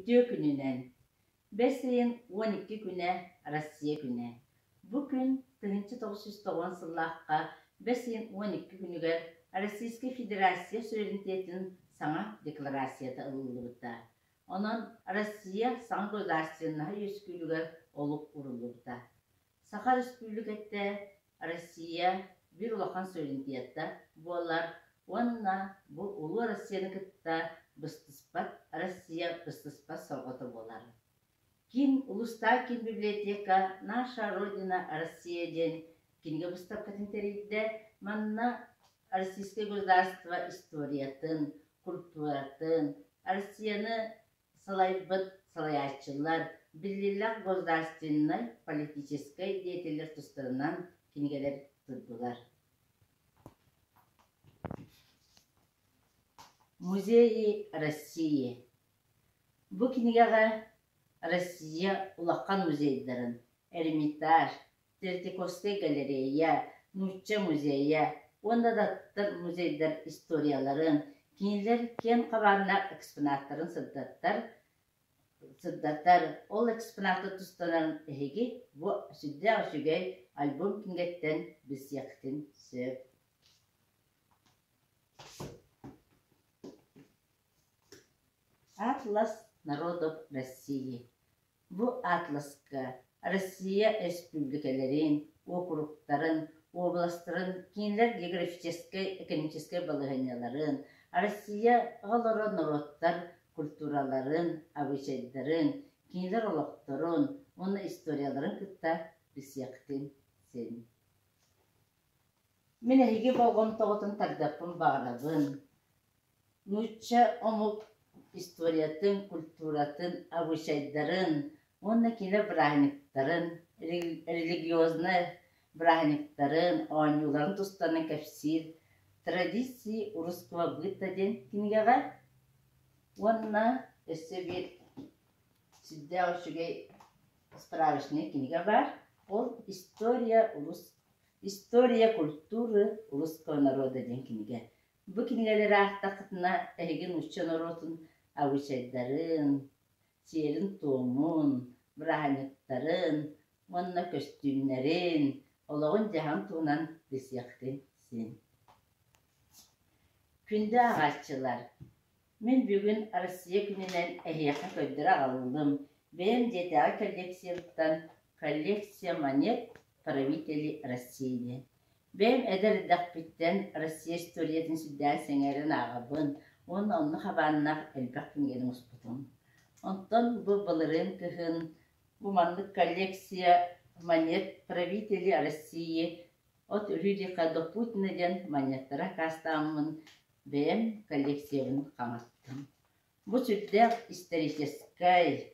Үтүө күнүнэн! Бэс ыйын 12 күнэ Россия күнэ. Бу күн 1990 сыллаахха бэс ыйын 12 күнүгэр Российскай Федерация суверенитетын саҥа декларацията ылыллыбыта. Онон Россия саҥа государственноһа үөскүүрүгэр олук ууруллубута. Саха Өрөспүүбүлүкэтэ Россия биир улахан суверенитета буолар уонна бу Улуу Россияны кытта быстыспат Россия быстыспат сорҕото буолар. Киин улуустаах киин библиотека «Наша Родина Россия» диэн кинигэ быыстапкатын тэрийдэ. Манна Российское государство историятын, культуратын, Россияны салайбыт салайааччылар, биллиилээх государственнай, политическай деятеллэр тустарынан кинигэлэр турдулар. Музеи России Бу кинигэҕэ Россия улахан музейдарын Эрмитаж, Третьяковскай галерея, Нуучча музейа уонна да аттар музейдар историяларын, кинилэр киэҥ хабааннаах экспонаттарын сырдаттар, сырдатар. Ол экспонаты тустанан эһиги бу сүрдээх үчүгэй альбом кинигэттэн билсиэххитин сөп. Атлас народов России Бу атласка Россия республикаларын, уокуруктарын, уобаластарын, кинилэр географическай, экономическай балаһыанньаларын, Россияҕа олорор норуоттар культураларын, абыычайдарын, кинилэр олохторун уонна историяларын кытта билсиэхтин син. Мин эһиги болҕомтоҕутун тардыахпын баҕарабын. Нуучча омук историятын, культуратын, абыычайдарын уонна кини бырааһынньыктарын, религиознай бырааһынньыктарын, оонньууларын тустарынан кэпсиир «Традиции русского быта» диэн кинигэҕэ уонна өссө биир сүрдээх үчүгэй справочнай кинигэ баар. Ол «История рус История культуры русского народа» диэн кинигэ. Бу кинигэлэри аахтаххытына, эһиги нуучча норуотун абыычайдарын, сиэрин-туомун, бырааһынньыктарын уонна көстүүмнэрин, олоҕун-дьаһаҕын туһунан билсиэххитин син. Күндү ааҕааччылар, мин бүгүн Россия күнүнэн эһиэхэ көрдөрө аҕаллым. Бэйэм дьиэтээҕи коллекциябыттан «Коллекция монет правителей России» диэн. Бэйэм эдэр эрдэхпиттэн Россия историятын сүрдээх сэҥээрэн ааҕабын уонна онно хабааннаах элбэх кинигэни муспутум. Онтон бу былырыын кыһын бу маннык коллекция монет правители России от Рюрика до Путина диэн монеттары аккаастааммын бэйэм коллекциябын хаҥаттым. Бу сүрдээх историческай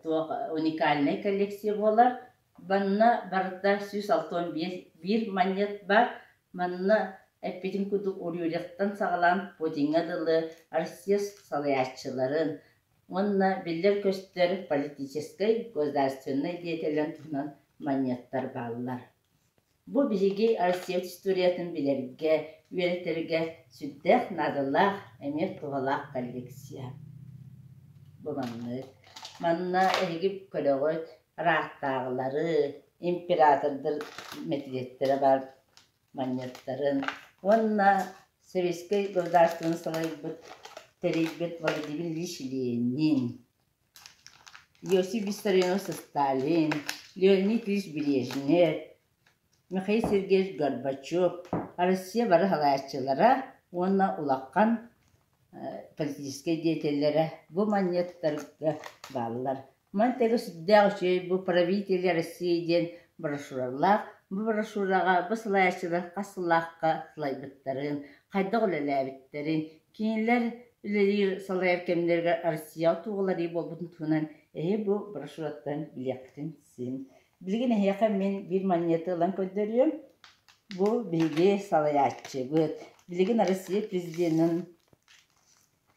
туох уникальнай коллекция буолар. Манна барыта 165 биир монет баар. Манна эппитим курдук Урюряттан саҕалаан Путиҥҥа дылы Россия салайааччыларын уонна биллэр-көстөр политическай, государственнай деятеллэрин туһунан монеттар бааллар. Бу биһиги Россия историятын билэргэ, үөрэтэргэ сүрдээх наадалаах, эмиэ туһалаах коллекция. Бу маннык. Манна эһиги көрөҕүт ыраахтааҕылары, императордар мэтириэттэрэ баар манньыаттарын уонна Советскай государствоны салайбыт, тэрийбит Владимир Ильич Ленин, Иосиф Виссарионович Сталин, Леонид Ильич Брежнев, Михаил Сергеевич Горбачев Россия бары салайааччылара уонна улахан политическай деятеллэрэ бу манньыаттарга бааллар. Маны тэҥэ сүрдээх үчүгэй бу «Правители России» диэн брошюралаах. Бу брошюраҕа бу салайааччылар хас сыллаахха салайбыттарын, хайдах үлэлээбиттэрин, кинилэр үлэлиир салайар кэмнэригэр Россияҕа туох уларыйыы буолбутун туһунан эһи бу брошюраттан билиэххитин син. Билигин эһиэхэ мин биир манньыаты ылан көрдөрүөм. Бу биһиги салайааччыбыт. Билигин Россия президенин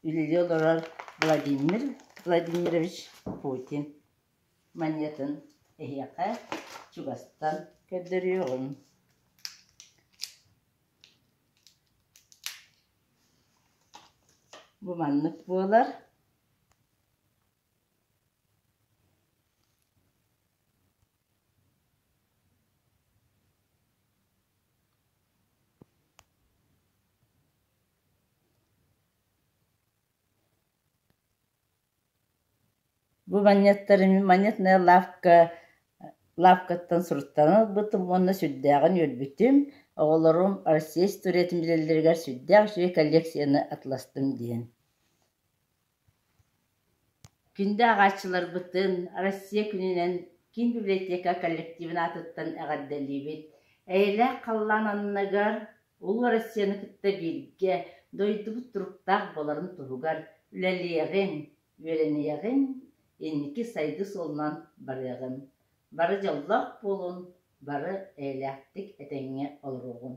үлэлии олорор Владимир Владимирович Путин манньыатын эһиэхэ чугастан көрдөрүөҕүм. Бу маннык буолар. Бу манньыаттары мин монетная лавка лавкаттан суруттаран ылбытым уонна сүрдээҕин үөрбүтүм. Оҕолорум Россия историятын билэллэригэр сүрдээх үчүгэй коллекцияны атыластым диэн. Күндү ааҕааччыларбытын Россия күнүнэн киин библиотека коллективын аатыттан эҕэрдэлиибит! Эйэлээх халлаан анныгар Улуу Россияны кытта бииргэ дойдубут туруктаах буоларын туһугар үлэлиэҕиҥ, үөрэниэҕиҥ, инники сайдыы суолунан барыаҕыҥ. Бары дьоллоох буолун, бары эйэлээхтик этэҥҥэ олоруоҕуҥ.